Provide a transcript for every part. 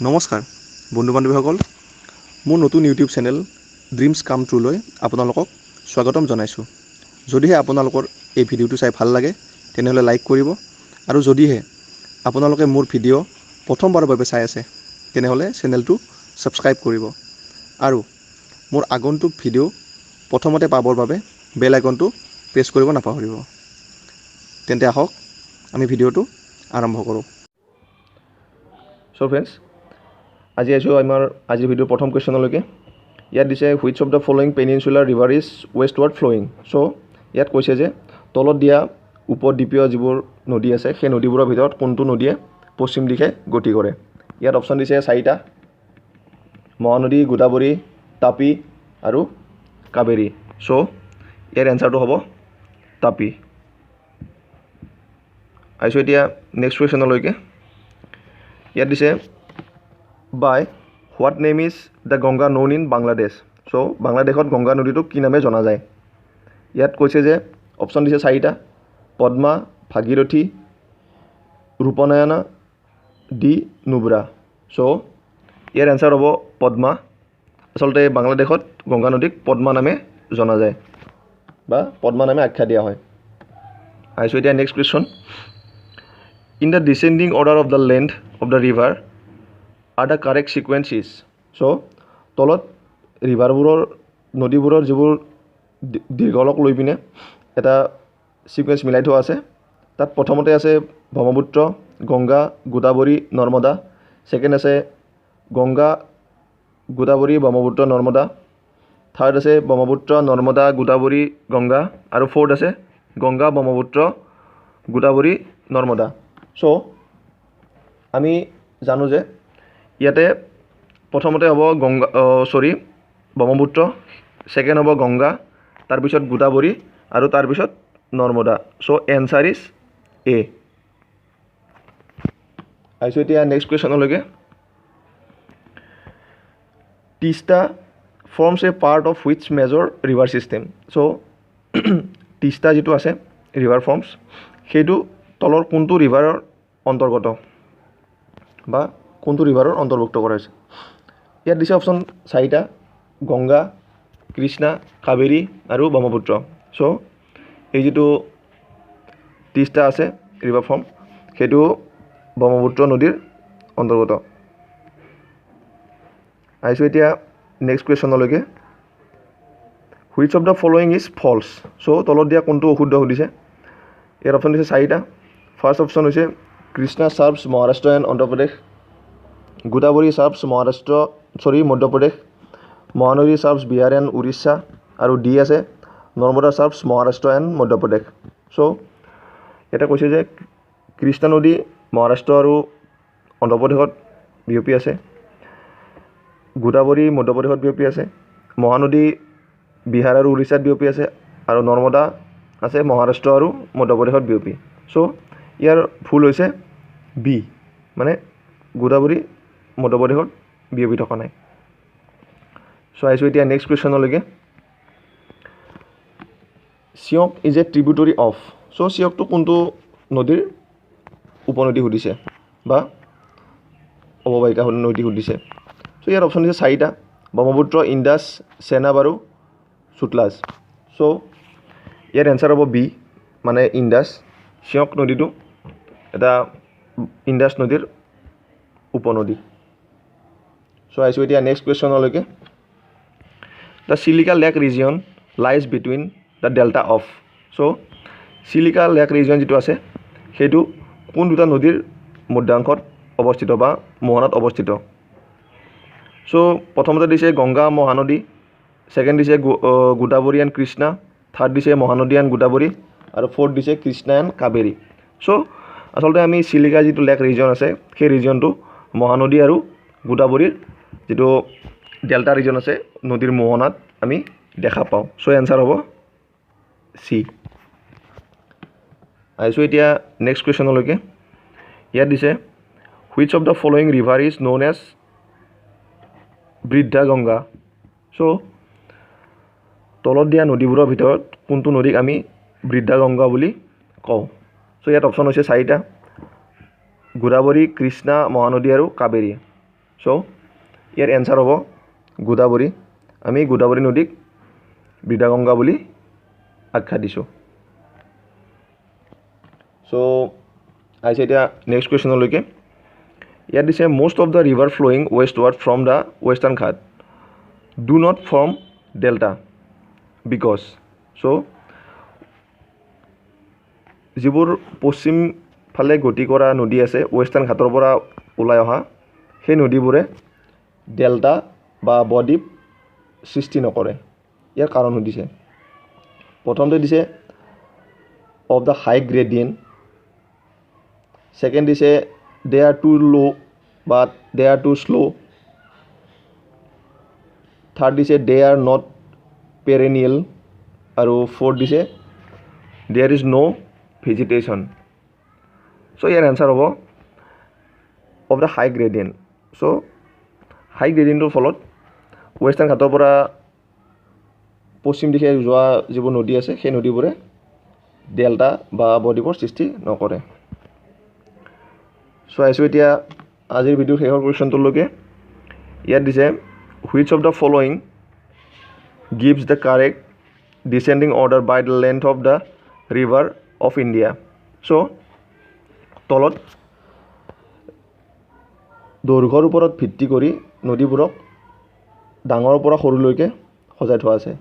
নমস্কাৰ বন্ধু বান্ধৱীসকল, মোৰ নতুন ইউটিউব চেনেল ড্ৰিমছ কাম ট্ৰুলৈ আপোনালোকক স্বাগতম জনাইছোঁ। যদিহে আপোনালোকৰ এই ভিডিঅ'টো চাই ভাল লাগে, তেনেহ'লে লাইক কৰিব আৰু যদিহে আপোনালোকে মোৰ ভিডিঅ' প্ৰথমবাৰৰ বাবে চাই আছে, তেনেহ'লে চেনেলটো ছাবস্ক্ৰাইব কৰিব আৰু মোৰ আগন্তুক ভিডিঅ' প্ৰথমতে পাবৰ বাবে বেল আইকনটো প্ৰেছ কৰিব নাপাহৰিব। তেন্তে আহক, আমি ভিডিঅ'টো আৰম্ভ কৰোঁ। চ' ফ্ৰেণ্ডছ, আজি আহিছোঁ আমাৰ আজিৰ ভিডিঅ'ৰ প্ৰথম কুৱেশ্যনলৈকে। ইয়াত দিছে, "Which of the following peninsular river is westward flowing?" চ' ইয়াত কৈছে যে তলত দিয়া উপদ্বীপীয় যিবোৰ নদী আছে, সেই নদীবোৰৰ ভিতৰত কোনটো নদীয়ে পশ্চিম দিশে গতি কৰে? ইয়াত অপশ্যন দিছে চাৰিটা: মহানদী, গোদাবৰী, তাপি আৰু কাবেৰী। চ' ইয়াৰ এনচাৰটো হ'ব তাপি। আহিছোঁ এতিয়া নেক্সট কুৱেশ্যনলৈকে। ইয়াত দিছে, "By what name is the Ganga known in Bangladesh?" চ' বাংলাদেশত গংগা নদীটোক কি নামে জনা যায়? ইয়াত কৈছে যে অপশ্যন দিছে চাৰিটা: পদ্মা, ভাগীৰথী, ৰূপনাৰায়ণা, ডি নুব্ৰা। চ' ইয়াৰ এনচাৰ হ'ব পদ্মা। আচলতে বাংলাদেশত গংগা নদীক পদ্মা নামে জনা যায় বা পদ্মা নামে আখ্যা দিয়া হয়। আহিছোঁ এতিয়া next question. "In the descending order of the length of the river are the correct sequence is?" চ' তলত ৰিভাৰবোৰৰ, নদীবোৰৰ যিবোৰ দীৰ্ঘলক লৈ পিনে এটা ছিকুৱেঞ্চ মিলাই থোৱা আছে, তাত প্ৰথমতে আছে ব্ৰহ্মপুত্ৰ, গংগা, গোদাবৰী, নৰ্মদা। ছেকেণ্ড আছে গংগা, গোদাবৰী, ব্ৰহ্মপুত্ৰ, নৰ্মদা। থাৰ্ড আছে ব্ৰহ্মপুত্ৰ, নৰ্মদা, গোদাবৰী, গংগা আৰু ফ'ৰ্থ আছে গংগা, ব্ৰহ্মপুত্ৰ, গোদাবৰী, নৰ্মদা। চ' আমি জানো যে ইয়াতে প্ৰথমতে হ'ব গংগা, চৰি, ব্ৰহ্মপুত্ৰ, ছেকেণ্ড হ'ব গংগা, তাৰপিছত গোদাবৰী আৰু তাৰপিছত Narmada. So answer is A. আহিছোঁ এতিয়া নেক্সট কুৱেশ্যনলৈকে। Teesta forms a part of which major river system? So' Teesta যিটো আছে ৰিভাৰ ফৰ্মছ, সেইটো তলৰ কোনটো ৰিভাৰৰ অন্তৰ্গত বা কোনটো ৰিভাৰৰ অন্তৰ্ভুক্ত কৰা হৈছে? ইয়াত দিছে অপশ্যন চাৰিটা: গংগা, কৃষ্ণা, কাবেৰী আৰু ব্ৰহ্মপুত্ৰ। চ' এই যিটো তিষ্টা আছে ৰিভাৰ ফৰ্ম, সেইটো ব্ৰহ্মপুত্ৰ নদীৰ অন্তৰ্গত। আহিছোঁ এতিয়া নেক্সট কুৱেশ্যনলৈকে। "Which of the following is false?" So' তলত দিয়া কোনটো অশুদ্ধ সুধিছে। ইয়াত অপশ্যন দিছে চাৰিটা। ফাৰ্ষ্ট অপশ্যন হৈছে Krishna serves Maharashtra and Andhra Pradesh, Godavari serves Maharashtra, sorry, Madhya Pradesh, Mahanadi serves Bihar and Orissa আৰু ডি আছে Narmada serves Maharashtra and Madhya Pradesh. চ' ইয়াতে কৈছে যে কৃষ্ণা নদী মহাৰাষ্ট্ৰ আৰু অন্ধ্ৰপ্ৰদেশত বিয়পি আছে, গোদাবৰী মধ্যপ্ৰদেশত বিয়পি আছে, মহানদী বিহাৰ আৰু উৰিষ্যাত বিয়পি আছে আৰু নৰ্মদা আছে মহাৰাষ্ট্ৰ আৰু মধ্যপ্ৰদেশত বিয়পি। চ' ইয়াৰ ভুল হৈছে বি, মানে গোদাবৰী মধ্যপ্ৰদেশত বিয়পি থকা নাই। চ' আহিছোঁ এতিয়া নেক্সট কুৱেশ্যনলৈকে। Shyok is a tributary of? So' চিয়কটো কোনটো নদীৰ উপনদী সুধিছে বা অৱবাহিকা নদী সুধিছে। চ' ইয়াৰ অপশ্যন দিছে চাৰিটা: ব্ৰহ্মপুত্ৰ, ইণ্ডাছ, চেনাব আৰু চুটলাজ। চ' ইয়াৰ এনচাৰ হ'ব বি, মানে ইণ্ডাছ। চিয়ক নদীটো এটা ইণ্ডাছ নদীৰ উপনদী। চ' আহিছোঁ এতিয়া next কুৱেশ্যনলৈকে। The Chilika Lake region lies between the delta of? So Chilika lake region যিটো আছে, সেইটো কোন দুটা নদীৰ মধ্যাংশত অৱস্থিত বা মোহনাত অৱস্থিত? চ' প্ৰথমতে দিছে গংগা, মহানদী, ছেকেণ্ড দিছে গোদাবৰী এণ্ড কৃষ্ণা, থাৰ্ড দিছে মহানদী এণ্ড গোদাবৰী আৰু ফ'ৰ্থ দিছে কৃষ্ণা এণ্ড কাবেৰী। চ' আচলতে আমি চিলিকা যিটো লেক ৰিজন আছে, সেই ৰিজনটো মহানদী আৰু গোদাবৰীৰ যিটো ডেল্টা ৰিজন আছে, নদীৰ মোহনাত আমি দেখা পাওঁ। চ' এনচাৰ হ'ব চি। আহিছোঁ এতিয়া নেক্সট কুৱেশ্যনলৈকে। ইয়াত দিছে, "Which of the following river is known as Vriddha Ganga?" চ' তলত দিয়া নদীবোৰৰ ভিতৰত কোনটো নদীক আমি বৃদ্ধা গংগা বুলি কওঁ? চ' ইয়াত অপশ্যন হৈছে চাৰিটা: গোদাবৰী, কৃষ্ণা, মহানদী আৰু কাবেৰী। চ' ইয়াৰ এনচাৰ হ'ব গোদাবৰী। আমি গোদাবৰী নদীক বৃদ্ধাগংগা বুলি আখ্যা দিছোঁ। চ' আহিছে এতিয়া নেক্সট কুৱেশ্যনলৈকে। ইয়াত দিছে most of the river flowing westward from the Western Ghat do not form delta because. So যিবোৰ পশ্চিম ফালে গতি কৰা নদী আছে ৱেষ্টাৰ্ণ ঘাটৰ পৰা ওলাই অহা, সেই নদীবোৰে ডেল্টা বা বদ্বীপ সৃষ্টি নকৰে। ইয়াৰ কাৰণ সুধিছে। প্ৰথমতে দিছে of the high gradient, second দিছে দে আৰ টু ল' বা they are too slow, third দিছে দে are not perennial, আৰু ফ'ৰ্থ দিছে there is no vegetation. So year answer হ'ব of the high gradient. So high গ্ৰেডিয়েণ্টৰ ফলত ৱেষ্টাৰ্ণ ঘাটৰ পৰা পশ্চিম দিশে যোৱা যিবোৰ নদী আছে সেই নদীবোৰে ডেল্টা বা বদ্বীপৰ সৃষ্টি নকৰে। চ' আহিছোঁ এতিয়া আজিৰ ভিডিঅ'ৰ শেষৰ কুৱেশ্যনটোলৈকে। ইয়াত দিছে which of the following gives the correct descending order by the length of the river of India. So তলত দৈৰ্ঘ্যৰ ওপৰত ভিত্তি কৰি নদীবোৰক ডাঙৰৰ পৰা সৰুলৈকে সজাই থোৱা আছে।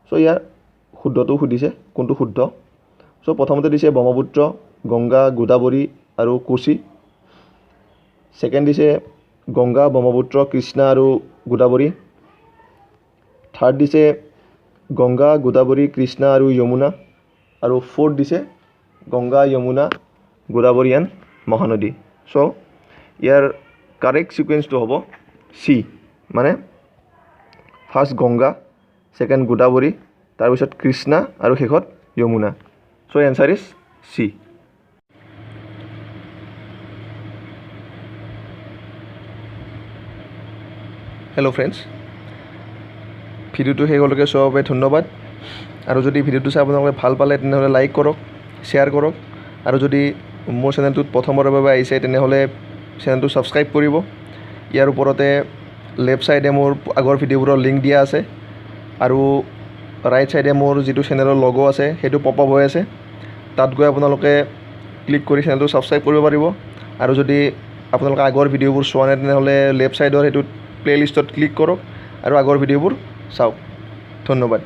চ' ইয়াৰ শুদ্ধটো সুধিছে কোনটো শুদ্ধ। চ' প্ৰথমতে দিছে ব্ৰহ্মপুত্ৰ, গংগা, গোদাবৰী আৰু কোচি। ছেকেণ্ড দিছে গংগা, ব্ৰহ্মপুত্ৰ, কৃষ্ণা আৰু গোদাবৰী। থাৰ্ড দিছে গংগা, গোদাবৰী, কৃষ্ণা আৰু যমুনা। আৰু ফ'ৰ্থ দিছে গংগা, যমুনা, গোদাবৰী এণ্ড মহানদী। চ' ইয়াৰ কাৰেক্ট ছিকুৱেঞ্চটো হ'ব চি, মানে ফাৰ্ষ্ট গংগা, ছেকেণ্ড গোদাবৰী, তাৰপিছত কৃষ্ণা আৰু শেষত Yamuna. So answer is C. Hello' friends, ভিডিঅ'টো শেষলৈকে চোৱাৰ বাবে ধন্যবাদ। আৰু যদি ভিডিঅ'টো চাই আপোনালোকে ভাল পালে তেনেহ'লে লাইক কৰক, শ্বেয়াৰ কৰক, আৰু যদি মোৰ চেনেলটোত প্ৰথমবাৰৰ বাবে আহিছে তেনেহ'লে চেনেলটো ছাবস্ক্ৰাইব কৰিব। ইয়াৰ ওপৰতে লেফ্ট ছাইডে মোৰ আগৰ ভিডিঅ'বোৰৰ লিংক দিয়া আছে, আৰু ৰাইট ছাইডে মোৰ যিটো চেনেলৰ লগ' আছে সেইটো পপ আপ হৈ আছে, তাত গৈ আপোনালোকে ক্লিক কৰি চেনেলটো ছাবস্ক্ৰাইব কৰিব পাৰিব। আৰু যদি আপোনালোকে আগৰ ভিডিঅ'বোৰ চোৱা নাই তেনেহ'লে লেফ্ট ছাইডৰ সেইটোত প্লে'লিষ্টত ক্লিক কৰক আৰু আগৰ ভিডিঅ'বোৰ চাওক। ধন্যবাদ।